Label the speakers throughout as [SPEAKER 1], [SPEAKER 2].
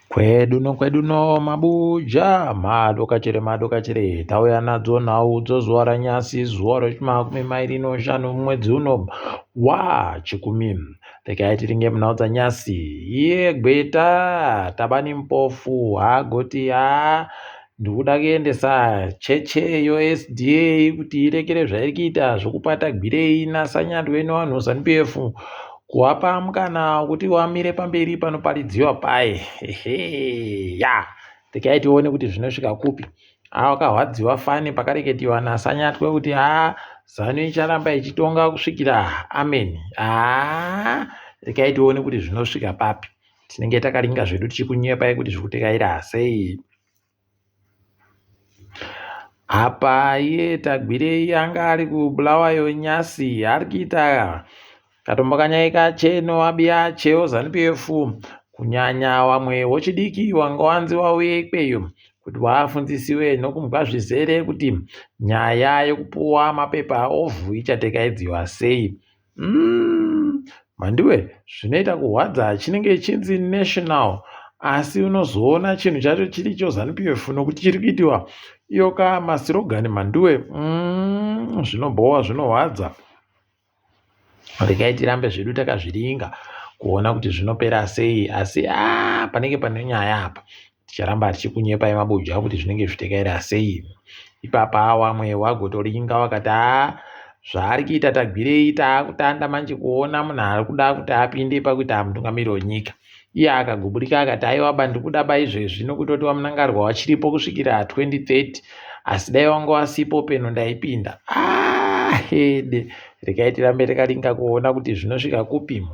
[SPEAKER 1] Kwedu nokwedu no mabuja madokachere madokachere tauya nadzo nhau dzozuva ranyasi zuva rechimakumi mairi noshanu mumwedzi uno wachikumi. Regai tiringe munhau dzanyasi. Iye gweta Tabani Mpofu agoti haa ndikuda kuendesa cheche yoSDA kuti irekere zvairi kuita zvokupa Tagwirei naSanyatwe nevanhu veZanu-PF kuwapa mukana wekuti wamire pamberi panoparidziwa paye. Hehe ya regai tione kuti zvinosvika kupi. Akahwadziwa fani pakareketiwa naSanyatwe kuti haa Zanu icharamba ichitonga kusvikira amen. Haa regai tione kuti zvinosvika papi. Tinenge takaringa zvedu tichikunyepai kuti zvikutekaira sei. Apa iye Tagwirei anga ari kuBulawayo nyasi ari kuita katombo kanyai kache noabiya chewo Zanu PF kunyanya wamwe wochidiki wanga wanzi wauye ikweyo kuti wafundzisiwe nokumbwa zvizere kuti nyaya yekupuwa mapepa ovhu ichatekaidziwa sei. Mm, Mhanduwe zvinoita kuhwadza chinenge chinzi national asi unozoona chinhu chacho chiri cho Zanu PF nokuti chiri kuitiwa iyo ka masirogani Mhanduwe mm, zvinobhowa zvinohwadza. Regai tirambe zvedu takazviringa kuona kuti zvinopera sei asi aa panenge pane nyaya apa. Ticharamba tichikunyepai mabuja kuti zvinenge zvitekaira sei. Ipapa wamwe wagotoringa wakati haa zvaari kuita Tagwirei taakutanda manje kuona munhu ari kuda kuti apinde pakuita mutungamiri wenyika. Iye akaguburika akati aiwa ba ndikuda ba izvezvi nokutoti waMnangarwa wachiripo kusvikira 2030 asi dai wanga wasipo peno ndaipinda. Ah, hede regai tirambe takaringa kuona kuti zvinosvika kupi.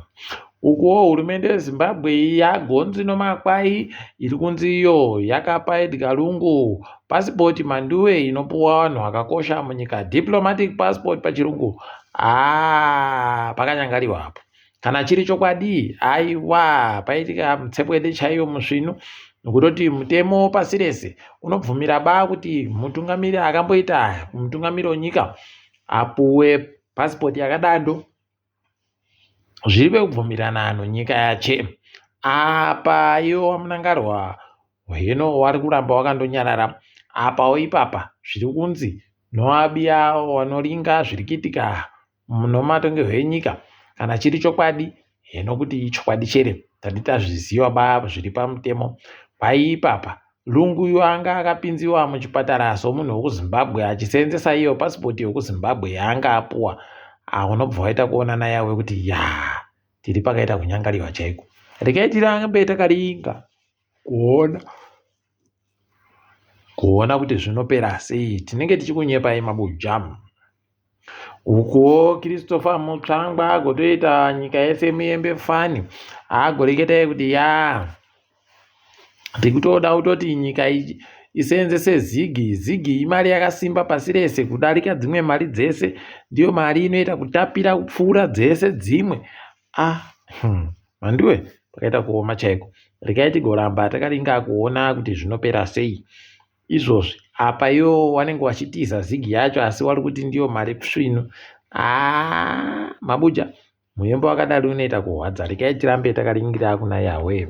[SPEAKER 1] Ukuwo hurumende yeZimbabwe yagonzi nomakwai iri kunzi iyo yakapa Edgar Lungu pasipoti manduwe inopuwa vanhu vakakosha munyika diplomatic passport pachirungu. Haa pakanyangariwa apo. Kana chiri chokwadi aiwa paitika mutsepwede chaiyo musvinu nokutoti mutemo pasi rese unobvumira ba kuti mutungamiri akamboita mutungamiri wenyika apuwe pasipoti yakadando. Zviri pekubvumirana nonyika yache. Apa iwo waMnangarwa heno wari kuramba wakandonyarara. Apawo ipapa zviri kunzi noabiya wanoringa zviri kuitika munomatongerwo enyika kana chiri chokwadi heno kuti ichokwadi chere tati tazviziva ba zviri pamutemo. Kwai ipapa Lungu uyu anga akapinziwa muchipatara somunhu wekuZimbabwe achiseenzesa iyo pasipoti yekuZimbabwe yaanga apuwa. Ah, unobva waita kuonana yawe kuti ya tiri pakaita kunyangariwa chaiko. Regai tirambe takaringa kuona kuona kuti zvinopera sei. Tinenge tichikunyepai mabujamu. Ukuwo Christopher Mutsvangwa agotoita nyika yese muyembe fani agoreketai kuti yaa ndikutoda kutoti nyika iseenzese zigi zigi imari yakasimba pasi rese kudarika dzimwe mari dzese ndiyo mari inoita kutapira kupfuura dzese dzimwe ah hmm. Mhanduwe pakaita kuoma chaiko regai tigoramba takaringa kuona kuti zvinopera sei Izvozvi apa iwo wanenge wachitiza zigi yacho asi wari kuti ndiyo mari svinu. Haa mabuja muyembo wakadari unoita kuhwadza regai tirambe takaringira kuna Yahweh.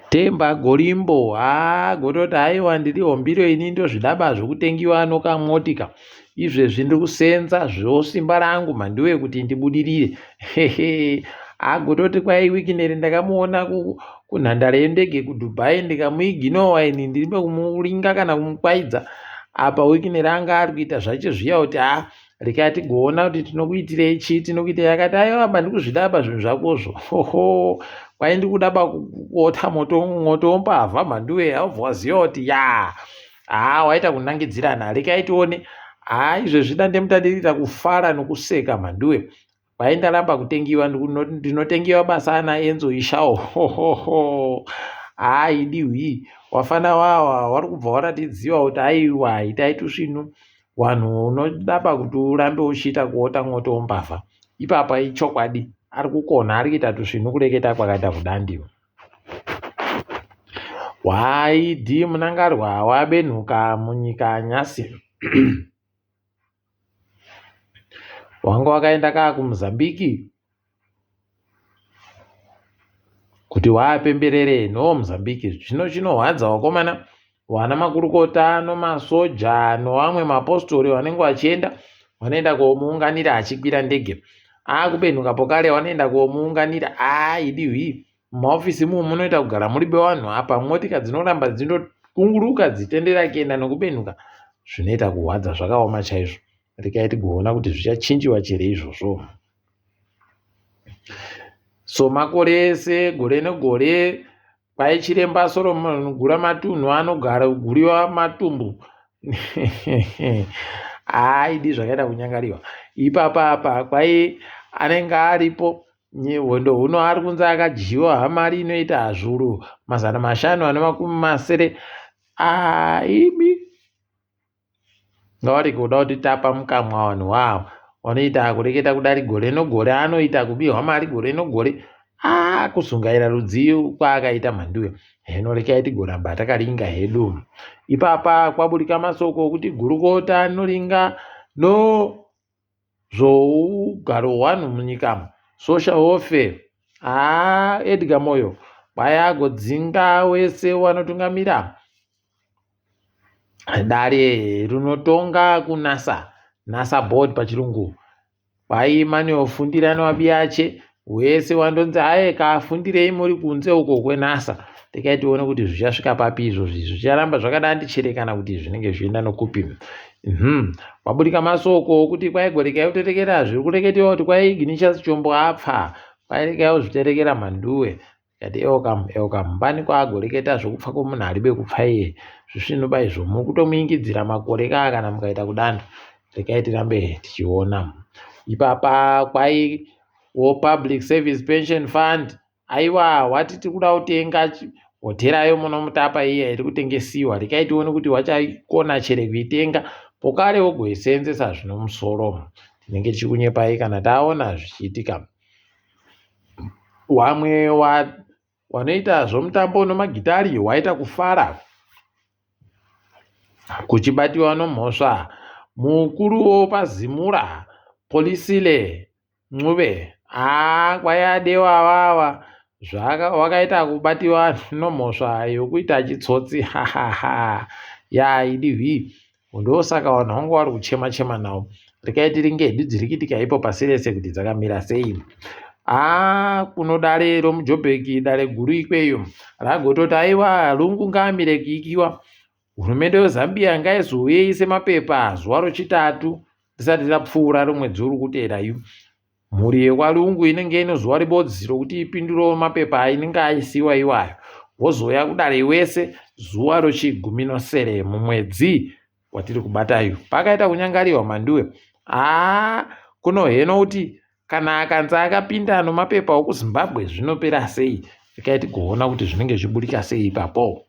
[SPEAKER 1] Temba Gorimbo haa gototi haiwa ndiri hombiro ini ndozvidaba zvekutengiwa nokamwotika izvezvi ndiri kusenza zvosimba rangu mhanduwe kuti ndibudirire hehe agototi kwai Wicknell ndakamuona kunhandare yendege kuDubai ndikamuiginowa ini ndiri kumuringa kana kumukwaidza apa Wicknell anga ari kuita zvacho zviya kuti haa rekai tigoona kuti tinokuitirei chii tinokuitirei akati aiwa ba ndikuzvida apa zvinhu zvakozvo hoho kwai ndikuda ba kuota moto moto wombavha mhanduwe aubva waziva kuti yaa haa waita kunangidzirana rekai tione haa izvezvi dandemutande riita kufara nokuseka mhanduwe Kwai ndaramba kutengiwa ndinotengiwa basa ana Enzo Ishawo hohoho haa idi hwii wafana wawa wari kubva waratidziwa kuti aiwa itai tusvinu wanhu unodaba kuti urambe uchiita kuota mwoto wombavha ipapa ichokwadi ari kukona ari kuita tusvinu kureketa kwakaita kudandiwa Waidi Mnangarwa wabenhuka munyika nyasi Wanga wakaenda kaa kuMozambique? Kuti waapemberere no Mozambique. Zvino chinohwadza vakomana vana makurukota nomasoja novamwe mapostori vanenge vachienda vanoenda komuunganira achikwira ndege akubenhuka pokare vanoenda komuunganira aidi hwii mumaofisi imumu munoita kugara muri bevanhu apa motika dzinoramba dzindokunguruka dzitendera kuenda nokubenhuka zvinoita kuhwadza zvakaoma chaizvo regai tigoona kuti zvichachinjiwa chere izvozvo so makore ese gore negore Kwai chiremba Solomon Guramatunhu anogara kuguriwa matumbu haaidi zvakaita kunyangariwa ipapa apa kwai anenge aripo hwendo huno ari kunzi akadyiwa mari inoita zvuru 560 aimi Ngawarege kuda kutitapa mukamwa vanhu wawa wanoita kureketa kudari gore nogore anoita kubihwa mari gore nogore aa kuzungaira rudzii kwaakaita mhanduwe heno rekai tigoramba takaringa hedu ipapa kwaburika masoko okuti gurukota rinoringa no zvougaro hwanhu munyika social welfare haa Edgar Moyo kwai agodzinga wese wanotungamira dare rinotonga kunasa nasa board pachirungu kwai Emmanuel Fundirani Wabiyache wese wandonzi aye kafundirei muri kunze uko kwenasa rekai tione kuti zvichasvika papi izvozvi zvicharamba zvakadandi chere kana kuti zvinenge zvichienda nokupi Kwaburika masoko okuti kwaigorekai kuterekera zviri kureketewa kuti kwai Ignatius Chombo apfa kwairekai kuzviterekera mhanduwe Ndikati elcam elcam mbani kwaagoreketa zvekupfa kwemunhu aribe kupfa iye zvisvinu ba izvo muri kutomuingidzira makore kaa kana mukaita kudando rekai tirambe tichiona ipapa kwai wo public service pension fund aiwa wati tiri kuda kutenga hoterayo muno mutapa iya iri kutengesiwa rekai tione kuti wachaikona chere kuitenga pokare wogoiseenzesa zvino musoro tinenge tichikunyepai kana taona zvichiitika Wamwe wanoita zvomutambo nomagitari waita kufara kuchibatiwa nomhosva. Mukuru wopaZimura Polisile Ncube haa kwai adewa awawa wakaita kubatiwa nomhosva yokuita chitsotsi hahaha yaa idi hwii Ndosaka vanhu vangu vari kuchema chema nawo. Rekai tiringe hedu dziri kuitika ipo pasi rese kuti dzakamira sei. Haa kuno dare romuJobheki dare guru ikweyo ragototi aiwa Lungu ngaamire kuikiwa. Hurumende yeZambia ngaizouye iise mapepa zuva rochitatu risati rapfuura romwedzi uri kuteera yu. Mhuri yekwaLungu inenge ine zuva ribodzi rokuti ipindurewo mapepa ainenge aisiwa iwayo vozouya kudare wese zuva rochigumi nosere mumwedzi watiri kubatayu. Pakaita kunyangariwa Mhanduwe haa kuno heno kuti kana akanzi akapinda nomapepa okuZimbabwe zvinopera sei rekai tigoona kuti zvinenge zvichiburika sei ipapo.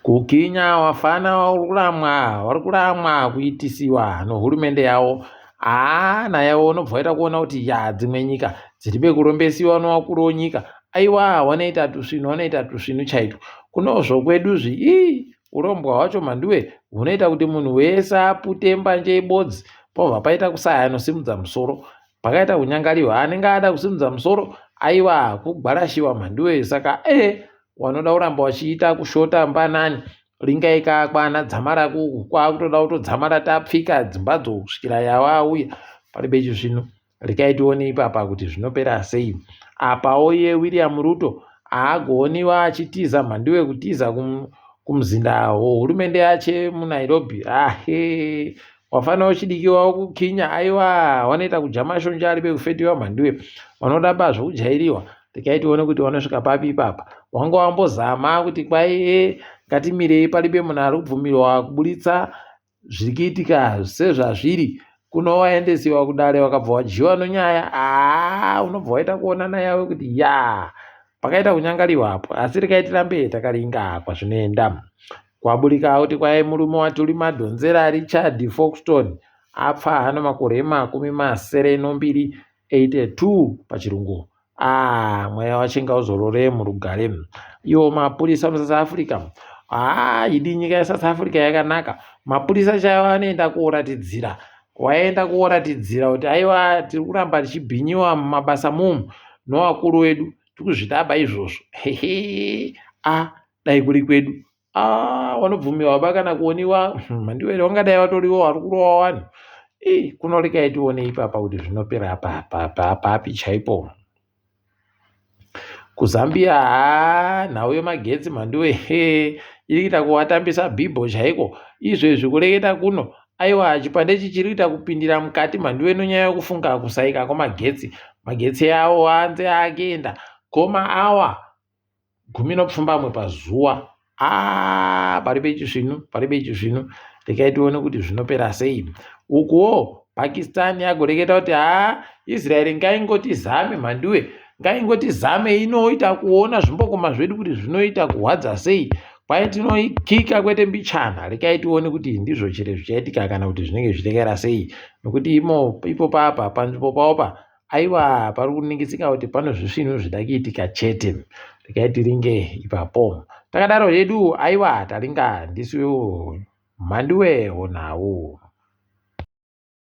[SPEAKER 1] Kukinya wafana wakuramwa vari kuramwa kuitisiwa nohurumende yavo haa nayawo unobva waita kuona kuti ya dzimwe nyika dziri pekurombesiwa nowakuru wenyika aiwa wanoita tusvinu wanoita tusvinu chaitwo kunozvo kweduzvi ii urombwa hwacho mhanduwe hunoita kuti munhu wese apute mbanje ibodzi pobva paita kusaya anosimudza musoro pakaita kunyangariwa anenge ada kusimudza musoro aiwa kugwarashiwa mhanduwe saka e wanoda kuramba wachiita kushota mbanani ringai kakwana dzamara kuku kwakutoda kutodzamara tapfika dzimbadzo kusvikira yawa auya paribe chizvino rekai tione ipapa kuti zvinopera sei apawo iye William Ruto haagooniwa achitiza mhanduwe kutiza kumuzinda wehurumende yache muNairobi ahe Wafana wechidiki wakukinya aiwa wanoita kudya mashonja ari pekufetiwa mhanduwe vanoda ba zvekujairiwa rekai tione kuti vanosvika papi ipapa wanga wambozama kuti kwai e ngatimirei paribe munhu ari kubvumirwa kuburitsa zviri kuitika sezvazviri kuno waendesiwa kudare wakabva wadyiwa nonyaya aa unobva waita kuonana yawe kuti yaa pakaita kunyangariwa apo asi rekai tirambe takaringa kwazvinoenda Kwaburika kuti kwai murume waTuli Madhonzera Richard Foxton apfa ano makore 62 82 pachirungu. Ah, mweya wache ngauzorore murugare. Iwo mapurisa muSouth Africa. Ah, idi nyika yeSouth Africa yakanaka. Mapurisa chaiwo anoenda koratidzira. Waenda koratidzira kuti aiwa tiri kuramba tichibhinyiwa mumabasa mumu. Nowakuru wedu tikuzvidaba izvozvo hehe a dai kuri kwedu a wanobvumiwa ba kana kuoniwa mhandiwere wangadai watoriwo wari kurova wanhu ii kuno rekai tione ipapa kuti zvinopera papi chaipo. KuZambia haa nhau yemagetsi mhanduwe hee iri kuita kuvatambisa bhibho chaiko izvezvi kureketa kuno aiwa chipande ichi chiri kuita kupindira mukati mhanduwe nonyaya yokufunga kusaika kwemagetsi magetsi awo anze akuenda koma awa 17 pazuva aa paribe chisvinu paribe chisvinu regai tione kuti zvinopera sei ukuwo Pakistan yagoreketa kuti haa Israeri ngaingoti zame mhanduwe ngaingoti zame inoita kuona zvimbokoma zvedu kuti zvinoita kuhwadza sei kwai tinoikika kwete mbichana regai tione kuti ndizvo chere zvichaitika kana kuti zvinenge zvichitekaira sei nokuti imo ipo papa panzvimbo paopa Aiwa pari kuningisika kuti pano zvisvinu zvida kuitika chete. Regai tiringe ipapo. Takadaro hedu aiwa taringa ndisu mhanduwe honhau.